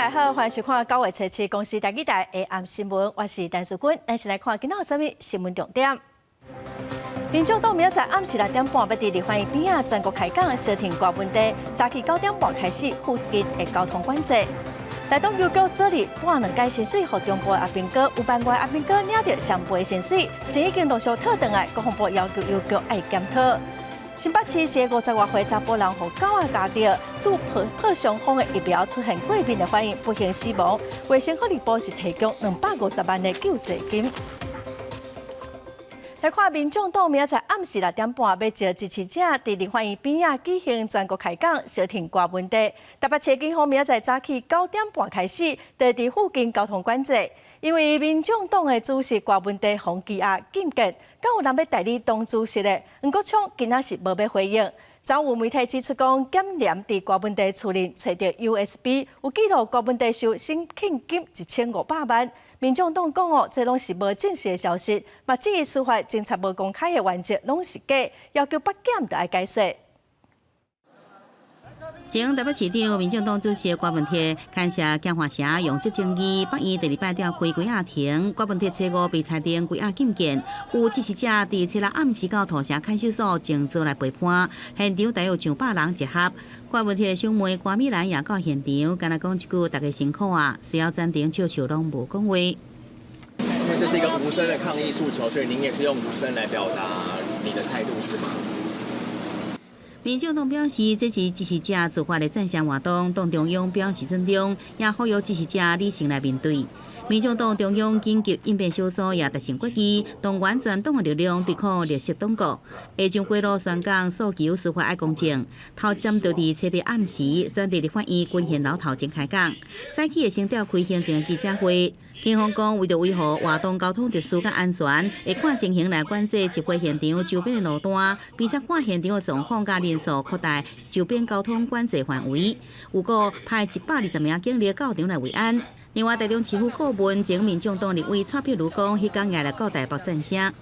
家好，歡迎收看9月初7公視台語台下暗新聞，我是陳淑君。咱先來看今仔有啥物新聞重點。民眾黨明仔載暗時6點半欲佇立法院邊仔全國開講，相挺郭文帝。早起9點半開始，附近的交通管制。台東郵局昨日撥兩改薪水予中部的阿兵哥，有萬外阿兵哥領著雙倍薪水，錢已經陸續討轉來，國防部要求郵局愛檢討。新北市一個50外歲查埔人予狗仔咬著，注破傷風的疫苗出現過敏的反應，不幸死亡。衛生福利部是提供250萬的救濟金。來看民眾黨明仔載暗時6點半，欲召支持者佇立法院邊仔舉行全國開講，相挺郭文帝。台北市警方明仔載早起9點半開始，就佇附近交通管制。因為民眾黨的主席郭文帝予羈押禁見，敢有人欲代理黨主席的？黃國昌今仔是無欲回應。昨有媒體指出講，檢驗佇郭文帝厝內揣著 USB，有記錄郭文帝收沈慶金1500萬。民眾黨講哦，這攏是無證實的消息，嘛質疑司法偵查無公開的原則攏是假，要求北檢著愛解說。前台北市長民進黨主席郭文鐵牽涉京華城用職爭議，北院第二擺調開羈押庭，郭文鐵初五被裁定羈押禁見，有支持者佇初六暗時到土城看守所靜坐來陪伴，現場大約上百人集合。郭文鐵小妹郭美蘭也到現場，干焦講一句大家辛苦啊，隨後全程笑笑攏無講話。因為這是一個無聲的抗議訴求，所以您也是用無聲來表達你的態度，是嗎？民進黨表示，這是支持者自發的贊聲活動，黨中央表示尊重，也呼籲支持者理性來面對。民進黨中央緊急應變小組也達成決議，動員全黨的力量對抗綠色黨國。下晝過路宣講訴求司法愛公正，頭針就佇初八暗時選佇立法院軍訓樓頭前開講，早起會先召開行政記者會。警方講，為著維護活動交通秩序佮安全，會看情形來管制集會現場周邊的路段，並且看現場的狀況佮人數擴大周邊交通管制範圍。有閣派120名警力到場來維安。另外，台中市府顧問前民眾黨立委蔡壁如講，彼工也來到台北贊聲。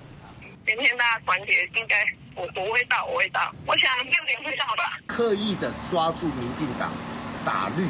明天大家團結，應該我會到，我會到，我想6點會到吧。刻意的抓住民進黨打綠，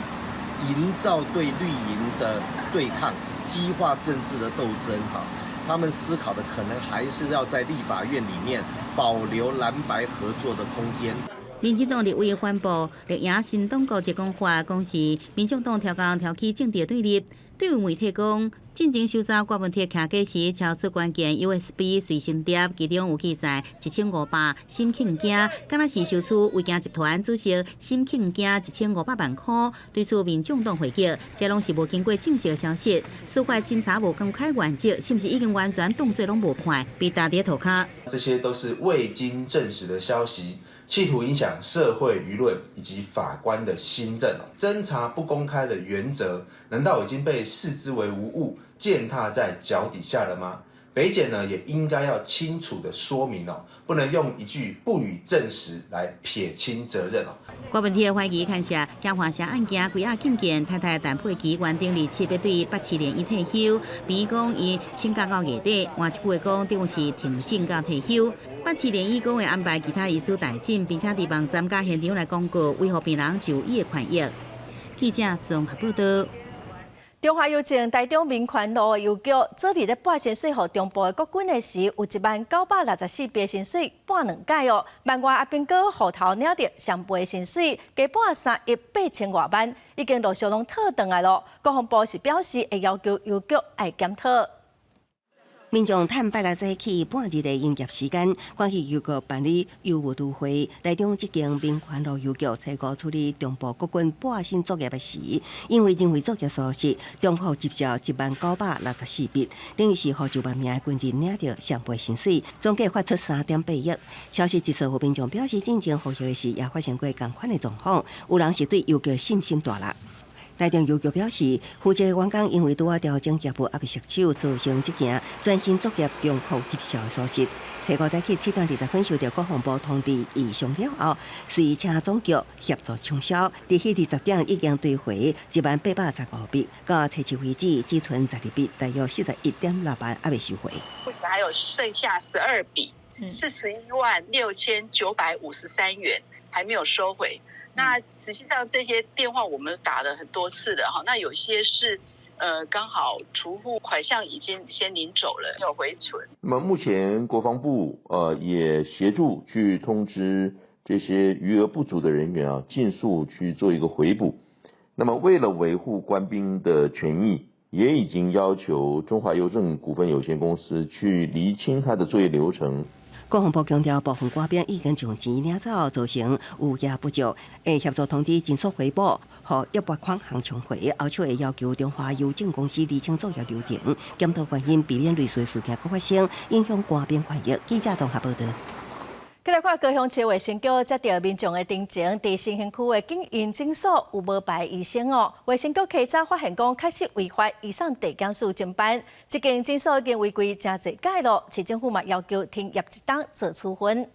營造對綠營的對抗，激化政治的鬥爭，哈，他們思考的可能還是要在立法院裡面保留藍白合作的空間。民進黨立委反駁綠營新黨國這講法，講是民眾黨刁工挑起政治對立。對媒體講，進前搜查郭文鐵徛家時，抄出關鍵 USB 隨身碟，其中有記載1500沈慶京，敢若是收取威京集團主席沈慶京1500萬箍。對此，民眾黨回擊，這攏是無經過證實的消息，司法偵查無公開原則，是毋是已經完全當做攏無看，被打佇塗跤？這些都是未經證實的消息。企圖影響社會輿論以及法官的心證。偵查不公開的原則，難道已經被視之為無物，踐踏在腳底下了嗎？北檢呢，也應該要清楚的說明哦，不能用一句不予證實來撇清責任哦。郭文鐵懷疑牽涉京華城案件羈押禁見，太太陳佩琪原定27欲對北市聯醫退休，病院講伊請假到月底，換一句話講，等於是停診到退休。北市聯醫講會安排其他醫師代診，並且佇網站佮現場來廣告，維護病人就醫的權益。記者綜合報道。中華郵政台中民權路的郵局，昨日咧撥薪水予中部的國軍的時，有10,964筆薪水撥兩改哦。萬外阿兵哥戶頭領著雙倍薪水，加撥3億8千外萬，已經陸續攏討轉來囉。國防部是表示會要求郵局愛檢討。民眾趁拜六早起半日的營業時間，趕去郵局辦理郵務退匯。台中這間民權路郵局初五處理中部國軍撥薪作業的時，因為人為作業疏失，重複執照10,964筆，等於是予9萬名的軍人領著雙倍薪水，總計發出3.8億。消息一出，有民眾表示，進前復核的時也發生過仝款的狀況，有人是對郵局信心大落。台中郵局表示，負責員工因為拄仔調整業務猶未熟手，造成這件全新作業重複執照的疏失。初五早起7點20分收到國防部通知異常了後，隨請總局協助沖銷。佇彼20點已經追回10,815筆，到初七為止只賰12筆，大約41.6萬猶未收回。還有剩下12筆，416,953元還沒有收回。那實際上這些電話我們打了很多次了哈，那有些是，剛好儲戶款項已經先領走了，沒有回存。那麼目前國防部也協助去通知這些餘額不足的人員啊，盡速去做一個回補。那麼為了維護官兵的權益，也已經要求中華郵政股份有限公司去釐清它的作業流程。國防部強調，部分官兵已經將錢領走，造成餘額不足，會協助通知盡速回補，予一筆款項償還。後續會要求中華郵政公司釐清作業流程，檢討原因，避免類似事件閣發生，影響官兵權益。記者綜合報道。過來看高雄市衛生局接著民眾的陳情，佇新興區的景英診所有無牌醫生哦。衛生局稽查發現講，確實違法，移送地檢署偵辦。這間診所已經違規誠濟擺囉，市政府嘛要求停業一冬做處分。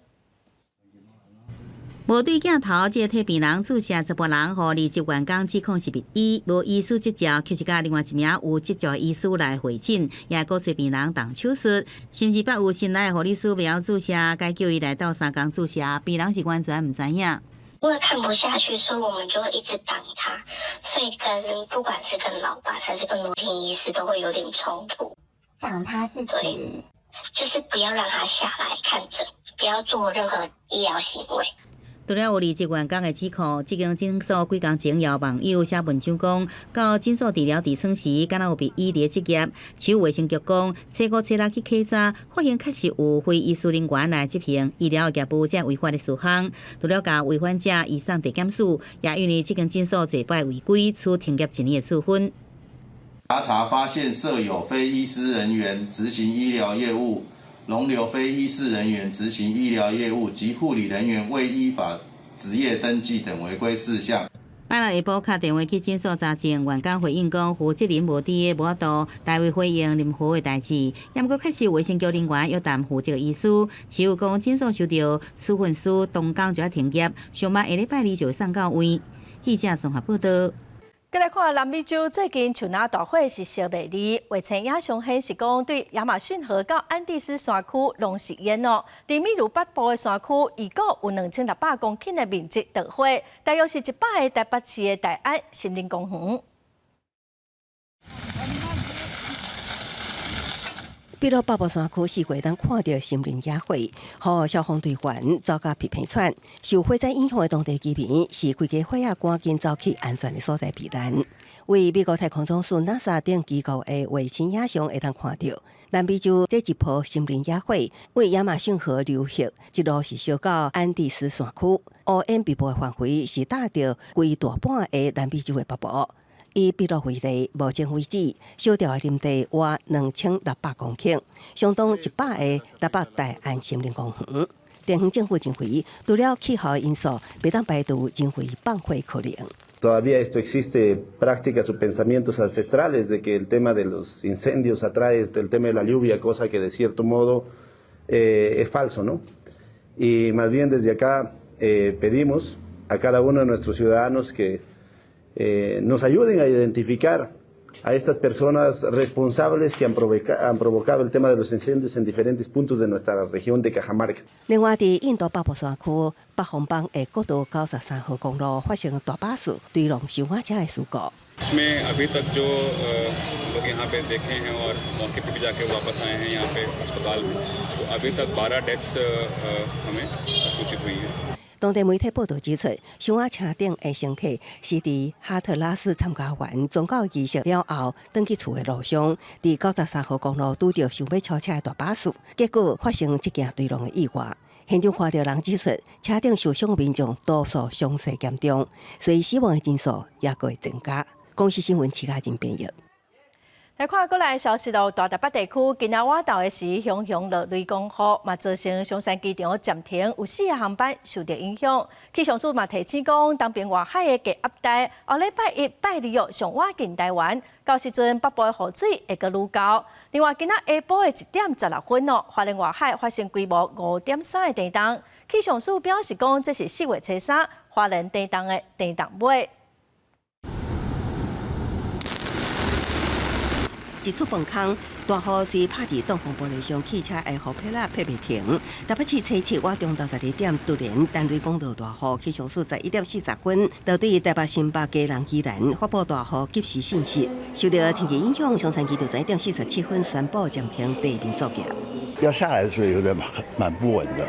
無對鏡頭，這個替病人注射查埔人，予離職員工指控是密醫，無醫師執照，卻是佮另外一名有執照的醫師來會診，也鼓吹病人動手術，甚至捌有新來的護理師袂曉注射，改叫伊來鬥相共注射，病人是完全毋知影。因為看不下去，所以我們就會一直擋他，所以跟不管是跟老闆還是跟羅婷醫師都會有點衝突。擋他是指，就是不要讓他下來看診，不要做任何醫療行為。除了有離職員工的指控，這間診所幾工前有網友寫文章講，到診所治療痔瘡時，敢若有密醫佇執業。市衛生局講，初五、初六去稽查，發現確實有非醫師人員來執行醫療業務這違法的事項。除了共違反者移送地檢署，也因為這間診所濟擺違規，處停業一年的處分。查查發現設有非醫師人員執行醫療業務，容留非醫事人員執行醫療業務及護理人員未依法執業登記等違規事項。拜六下晡敲電話去診所查證，員工回應講負責人無佇個，無法度代為回應任何的代誌。也毋過確實衛生局人員約談負責醫師，只有講診所收著處分書，當工就愛停業，上慢下禮拜二就會送到位。記者綜合報道。閣來看南美洲最近樹林大火是燒袂離，衛星影像顯示講，對亞馬遜河到安第斯山區攏是煙哦。佇秘魯北部的山區，預估有2600公頃的面積著火，大約是100個台北市的大安森林公園。秘魯北部山區四月當看著森林野火，予消防隊員走甲疲疲喘。受火災影響的當地居民是規家伙仔趕緊走去安全的所在避難。為美國太空總署 NASA 等機構的衛星影像會當看著，南美洲這一波森林野火，為亞馬遜河流域一路是燒到安第斯山區，烏煙密佈的範圍是罩著規大半个南美洲的北部。以秘魯為例，目前為止，燒掉的林地約2600公頃，相當100個台北大安森林公園。地方政府認為，除了氣候因素，袂當排除人為放火可能。 Todavía esto existe prácticas o pensamientos ancestrales de que el tema de los incendios atrae el tema de la lluvia, cosa que de cierto modo es falso, ¿no? Y más bien desde acá pedimos a cada uno de nuestros ciudadanos que nos ayuden a identificar a estas personas responsables que han provocado el tema de los incendios en diferentes puntos de nuestra región de Cajamarca。另外，佇印度北部山區北方邦的國道93號公路發生大巴士墜落小瓦車的事故。 इसमें अभी तक जो लोग यहाँ पे देखे हैं और मौके पे भी जाके वापस आए हैं यहाँ पे अस्पताल में, तो अभी तक 12 डेथ्स हमें सूचित हुई हैं。當地媒體報道指出，小瓦車頂的乘客是佇哈特拉斯參加完宗教儀式了後，轉去厝的路上，佇93號公路拄著想欲超車的大巴士，結果發生這件墜落的意外。現場看著人指出，車頂受傷民眾多數傷勢嚴重，所以死亡的人數也閣會增加。公視新聞徐嘉仁編譯。來看國內消息咯，大台北地區今仔晚晝的時，雄雄落雷公雨，嘛造成松山機場暫停有四個航班受著影響。氣象署嘛提醒講，東邊外海的低壓帶，後禮拜一、拜二哦上倚近台灣，到時陣北部的雨水會閣愈厚。另外，今仔下晡的1點16分哦，花蓮外海發生規模5.3的地動。氣象署表示講，這是4月初三花蓮地動的地動尾。一出飯空，大雨隨拍佇擋風玻璃上，汽車的雨披仔披袂停。台北市初七倚中晝12點突然陳雷講落大雨，氣象署11點40分就對台北、新北、基隆、宜蘭發布大雨即時信息。受到天氣影響，松山機場11點47分宣布暫停地面作業。要下來的時候有點蠻不穩的，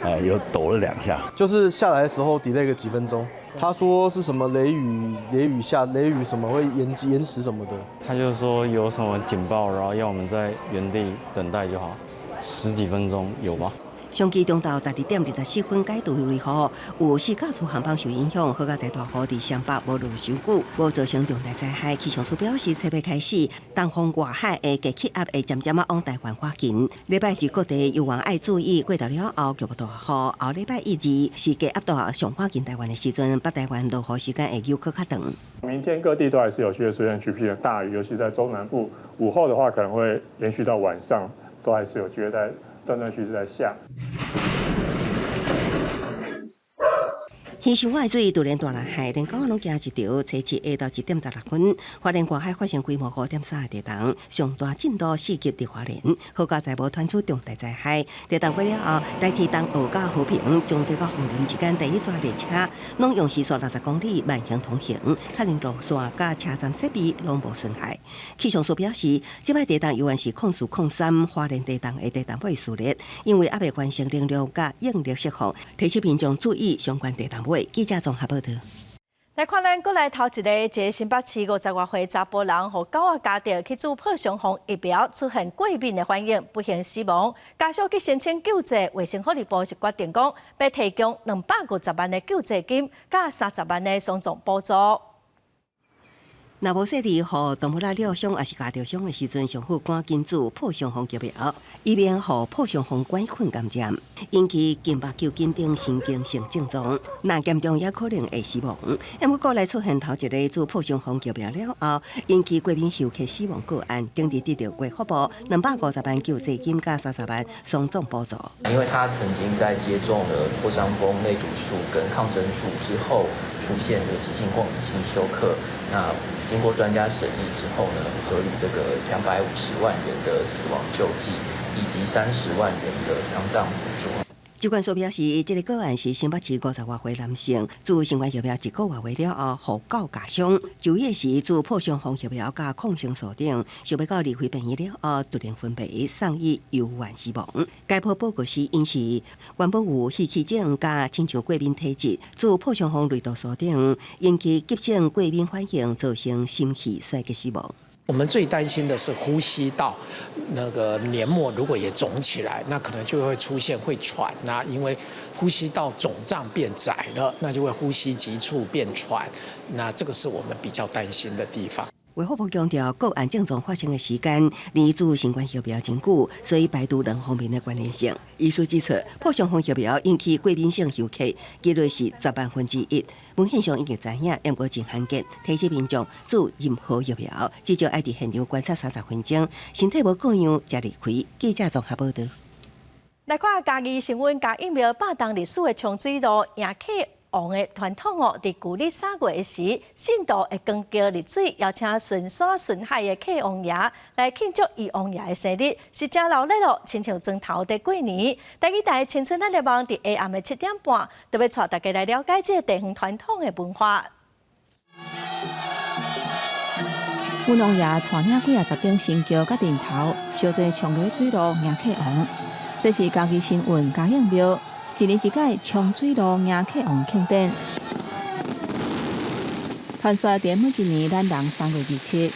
啊，有抖了兩下。就是下來的時候 delay 個幾分鐘。他說是什麼雷雨，雷雨下，雷雨什麼會延遲什麼的。他就說有什麼警報，然後要我們在原地等待就好，十幾分鐘有嗎？上機中晝12點24分解除雷雨，有四架次航班受影響，好佳哉大雨佇雙北無落傷久，無造成重大災害。氣象署表示，初八開始，東風外海的低氣壓會漸漸仔往台灣靠近。禮拜二各地猶原愛注意，過頭了後局部大雨。後禮拜一二是低壓帶上靠近台灣的時陣，北台灣落雨時間會猶閣較長。明天各地都還是有機會出現局部的大雨，尤其在中南部，午後的話可能會延續到晚上，都還是有機會在斷斷續續在下。魚岫海水突然大爛海，連狗仔攏驚一著。初七下晝1點16分，花蓮外海發生規模5.3的地動，上大震度4級佇花蓮，好佳哉無傳出重大災害。地動過了後，台鐵東澳佮和平、中坜佮鳳林之間第一逝列車，攏用時速60公里慢行通行，確認路線佮車站設備攏無損害。氣象署表示，這擺地動猶原是0403花蓮地動的地動尾序列，因為猶未完成能量佮應力釋放，提醒民眾注意相關地動。記者綜合報導。來看咱閣來頭一个，一个新北市50外歲查埔人，予狗仔咬著去注破傷風疫苗，出現過敏的反應，不幸死亡。家屬去申請救濟，衛生福利部是決定講，欲提供250萬的救濟金，佮30萬的喪葬補助。若無細膩，予動物仔咬傷抑是咬著傷的時陣，上好趕緊注破傷風疫苗，以免予破傷風桿菌感染，引起淋巴球菌等神經性症狀。若嚴重也可能會死亡。毋過國內出現頭一个注破傷風疫苗了後，引起過敏休克死亡個案，頂日得著衛福部250萬救濟金佮30萬喪葬補助。因為他曾經在接種了破傷風類毒素跟抗生素之後，出現了急性過敏性休克，那經過專家審議之後呢，核予這個250萬元的死亡救濟，以及30萬元的喪葬補助。疾管署表示，這个個案是新北市50外歲男性，注新冠疫苗一個外月了後，予狗咬傷，就醫時注破傷風疫苗佮抗生素等，想欲到離開病院了後，突然昏迷，送醫猶原死亡。解剖報告時顯示，原本有肺氣腫佮親像過敏體質，注破傷風類毒素等，引起急性過敏反應，造成心氣衰竭死亡。我們最擔心的是呼吸道那個黏膜如果也腫起來，那可能就會出現會喘啊，因為呼吸道腫脹變窄了，那就會呼吸急促變喘，那這個是我們比較擔心的地方。衛福部強調，個案症狀發生的時間離注新冠疫苗真久，所以排除兩方面的關聯性。醫師指出，破傷風疫苗引起過敏性休克，幾率是1/10萬。文獻上已經知影，毋過真罕見。提醒民眾注任何疫苗，至少愛佇現場觀察30分鐘，身體無過恙才離開。記者綜合報導。來看嘉義新塭嘉應廟百冬歷史的沖水路迎客王的傳統哦，佇舊曆3月的時，信徒會扛轎入水，邀請巡山巡海的客王爺來慶祝伊王爺的生日，是誠熱鬧哦，親像莊頭佇過年。台語台青春咱的夢，佇下暗的7點半，就欲帶大家來了解這个地方傳統的文化。阮王爺帶領幾仔十頂神轎佮陣頭，相齊衝入水路迎客王。這是嘉義新塭嘉應廟一年一屆沖水路迎客王慶典。傳說佇每一年咱人3月27，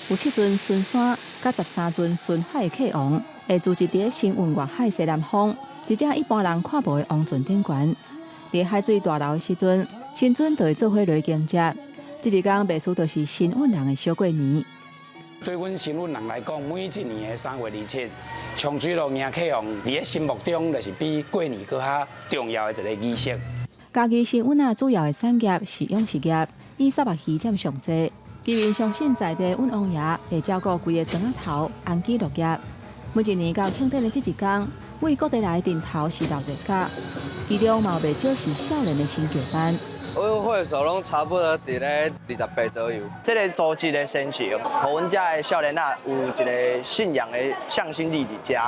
有七尊巡山佮13尊巡海的客王，會聚集佇新塭外海西南方，一隻一般人看無的王船頂懸。佇海水大流的時陣，神船就會做伙來迎接。這一工袂輸就是新塭人的小過年。對阮新塭人來講，每一年的3月27，沖水路迎客王，佇咧心目中就是比過年閣較重要的一個儀式。嘉義新塭仔主要的產業是養殖業，以虱目魚佔上濟。居民相信在地阮王爺會照顧規个莊仔頭安居樂業。每一年到慶典的這一工，為各地來的陣頭是鬧熱甲，其中嘛有袂少是少年的神轎班。阮歲數攏差不多佇咧28左右。這个組織的生成，予阮遮的少年仔有一个信仰的向心力佇遮。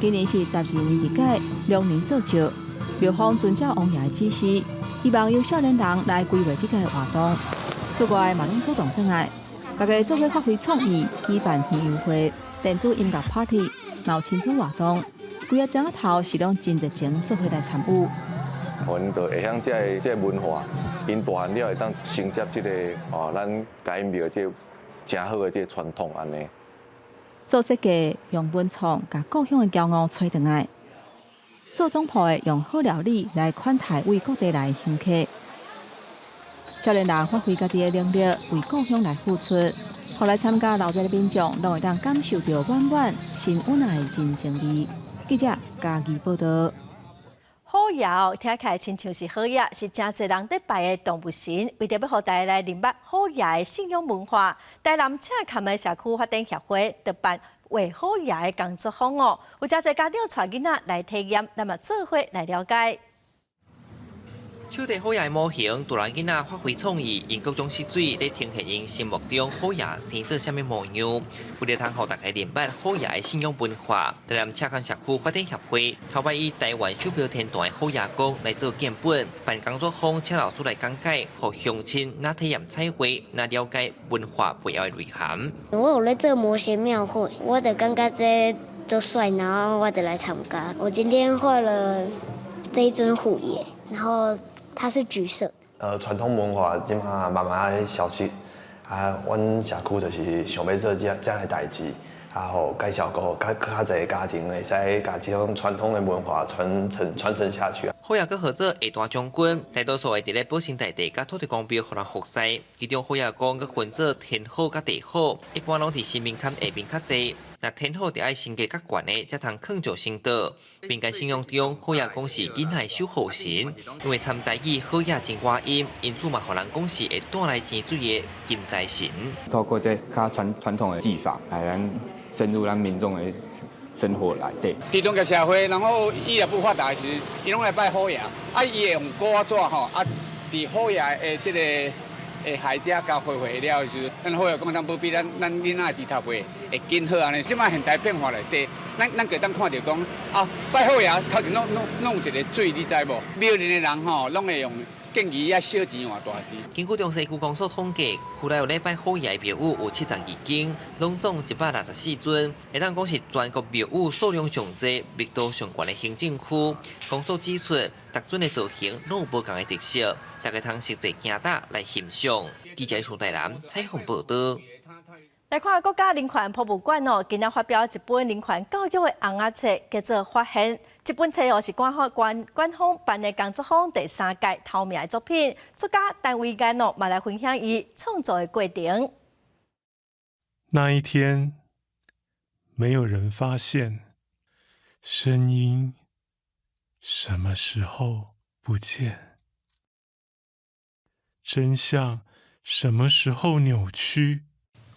今年是12年一屆，2年做醮，廟方遵照王爺的指示，希望由少年人來規劃這个活動。出外嘛攏主動轉來，大家做伙發揮創意，舉辦園遊會、電子音樂 party，嘛有親子活動。規个鐘仔頭是攏真熱情，做伙來參與。予𪜶就會曉這个這个文化，𪜶大漢了會當承接這个哦，咱嘉義廟這个誠好的這个傳統按呢。做設計用文創，共故鄉的驕傲揣轉來；做總鋪的用好料理來款待為各地來的鄉客。少年人發揮家己的能力，為故鄉來付出。予來參加鬧熱的民眾，攏會當感受著滿滿神溫的人情味。記者嘉義報導。虎爺聽起來親像是好爺，是誠濟人咧拜的動物神。為著欲予大家來認捌虎爺的信仰文化，台南赤崁的社區發展協會就辦畫虎爺的工作坊哦，有誠濟家長帶囡仔來體驗，咱嘛做伙來了解。手提虎爺模型，大人囡仔發揮創意，用各種色水來呈現𪜶心目中虎爺生做啥物模樣。為著通予大家認捌虎爺的信仰文化，台南赤崁社區發展協會頭擺以台灣首票天團的虎爺公來做建本，辦工作坊，請老師來講解，予鄉親若體驗彩繪，若了解文化背後的內涵。我有咧做模型廟會，我就感覺這足帥，然後我就來參加。我今天畫了這一尊虎爺，然後它是橘色。傳統文化這馬慢慢咧消失，啊，阮社區就是想欲做這這樣的代誌，啊，予介紹閣較較濟家庭會使共這種傳統的文化傳承傳承下去。虎爺閣號做下大將軍，大多數會佇咧保生大帝佮土地公廟予人服侍。其中虎爺公閣分做天虎佮地虎，一般攏佇神明龛下面較濟。若天虎著愛身價較懸的，才通囥上神桌。民間信仰中，虎爺公是囡仔的守護神，因為參台語好野真倚音，因此嘛予人講是會帶來錢水的金財神。透過這較傳傳統的技法，來咱深入咱民眾的生活內底。佇中國社會，然後醫療不發達時，伊攏來拜虎爺，啊，伊會用古紙吼，啊，佇虎爺的這個的鞋遮共畫畫了的時，咱虎爺講當保庇咱咱囡仔的豬頭皮會緊好按呢。這擺現代變化內底，咱咱會當看著講，啊，拜虎爺頭前攏攏攏有一个水，你知無？廟裡的人吼，攏會用建議啊小錢換大錢。根據中西區公所統計，區內有咧拜虎爺的廟宇有72間，攏總164尊，會當講是全國廟宇數量上濟、密度上懸的行政區。公所指出，逐尊的造型攏有無仝的特色，大家通實際行搭來欣賞。記者蘇台南採訪報導。來看國家人權博物館哦，今仔發表一本人權教育的尪仔冊，叫做《發現》。這本冊哦是官方官官方辦的工作坊第三屆頭名的作品，作家陳維安哦，嘛來分享伊創作的過程。那一天，沒有人發現聲音什麼時候不見，真相什麼時候扭曲。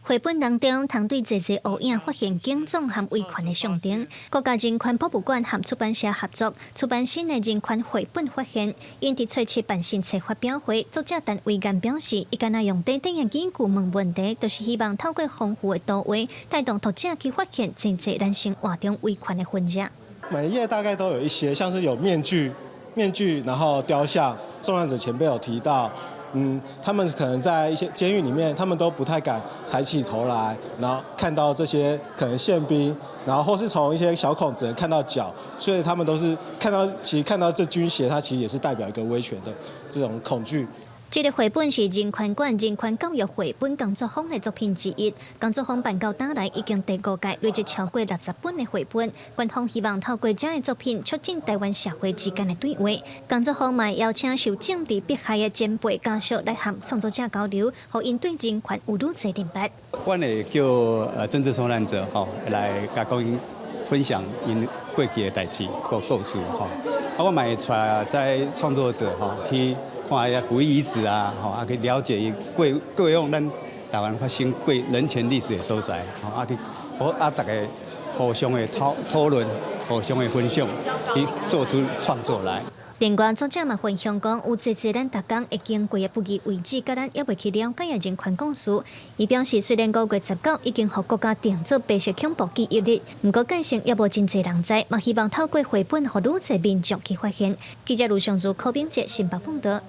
繪本當中，通對濟濟烏影發現警總和維權的象徵。國家人權博物館和出版社合作出版新的人權繪本發現。𪜶佇初七辦新冊發表會，作者陳維安表示，伊敢若用短短的幾句問問題，就是希望透過豐富的圖畫，帶動讀者去發現濟濟咱生活中維權的痕跡。每一頁大概都有一些，像是有面具、面具，然後雕像。受難者前輩有提到。他們可能在一些監獄裡面，他們都不太敢抬起頭來，然後看到這些可能憲兵，然後或是從一些小孔只能看到腳，所以他們都是看到，其實看到這軍鞋，它其實也是代表一個威權的這種恐懼。這个繪本是人權館人權教育繪本工作坊的作品之一。工作坊辦到今來已經第五屆，累積超過60本的繪本。官方希望透過這樣的作品，促進台灣社會之間的對話。工作坊嘛邀請受政治迫害的前輩家屬來和創作者交流，予𪜶對人權有愈濟認識。阮會叫政治受難者吼來共講分享𪜶過去的代誌個故事吼。啊，我嘛會帶這創作者吼去看遐古遺址啊，吼啊去了解伊過過往咱台灣發生過人權歷史的所在，吼啊去，好啊，大家互相的討討論，互相的分享，去做出創作來。另外，作者嘛分享講，有濟濟咱逐工會經過的不義位置，佮咱猶未去了解的人權故事。伊表示，雖然5月19已經予國家定做白色恐怖記憶日，毋過個性猶無真濟人知，嘛希望透過繪本，予愈濟民眾去發現。記者盧尚如、柯炳哲新北報導。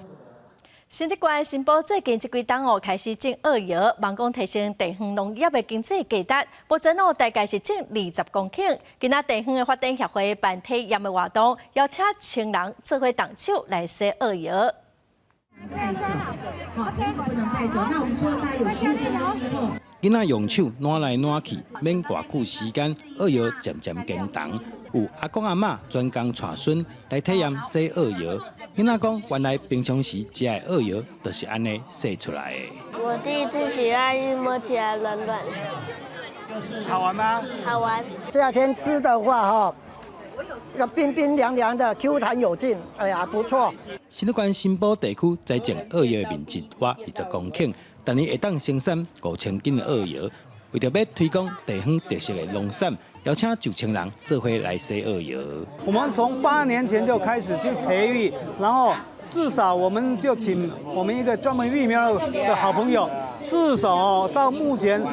新竹縣新埔最近這幾冬哦，開始種澳葉，望講提升地方農業的經濟價值。目前哦，大概是種20公頃。今仔地方的發展協會辦體驗的活動，邀請千人做伙動手來洗澳葉。好，瓶子不能帶走。那我們說了大概有15分鐘之後，囡仔用手挼來挼去，免偌久時間，澳葉漸漸變重。有阿公阿嬤專工帶孫來體驗洗澳葉。囡仔講，原來平常時食的澳葉就是按呢洗出來的。我第一次洗愛玉，摸起來軟軟的。好玩嗎？好玩。夏天吃的話，哈，個冰冰涼涼的，Q 彈有勁，哎呀，不錯。新竹縣新埔地區栽種澳葉的面積約20公頃，逐年會當生產5000斤的澳葉。為著欲推廣地方特色的農產，邀請上千人做伙來洗澳葉。我們從8年前就開始去培育，然後至少我們就請我們一個專門育苗的好朋友，至少哦到目前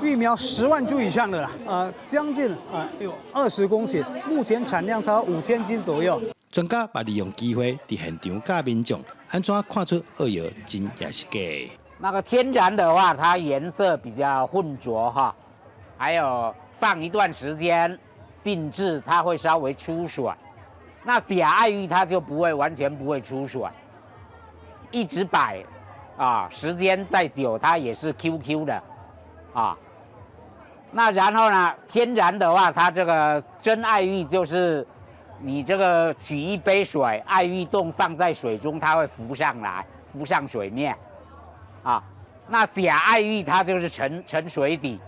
育苗10萬株以上的啦，將近啊有20公頃，目前產量超5000斤左右。專家嘛利用機會佇現場教民眾按怎看出澳葉真抑是假。那個天然的話，它顏色比較渾濁哈，還有放一段時間靜置，它會稍微出水。那假愛玉它就不會完全不會出水，一直擺啊，時間再久它也是 Q Q 的啊。那然後呢，天然的話，它這個真愛玉就是你這個取一杯水，愛玉凍放在水中，它會浮上來，浮上水面。啊，那假愛玉它就是沉沉水底。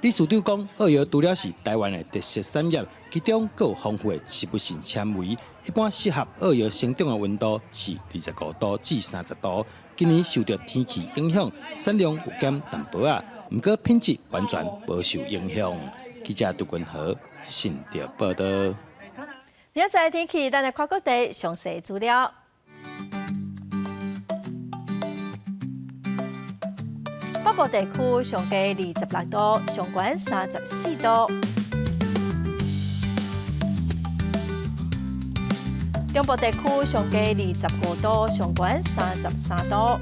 理事長講，澳葉除了是台灣的特色產業，其中閣有豐富的植物性纖維，一般適合澳葉生長的溫度是25度至30度。今年受著天氣影響，產量有減淡薄仔，毋過品質完全無受影響。記者杜君和新竹報導。明仔載天氣，咱來看各地詳細資料。北部地區上低26度，上懸34度。中部地區上低25度，上懸33度。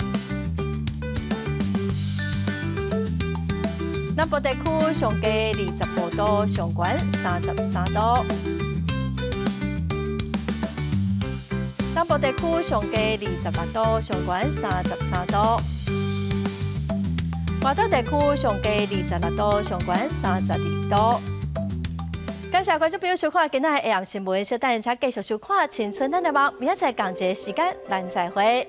南部地區上低25度，上懸33度。南部地區上低26度，上懸33度。外島地區上低26度，上懸32度。感謝觀眾朋友收看今仔的下暗新聞，小等下請繼續收看《青春咱的夢》，明仔載仝一个時間，咱再會。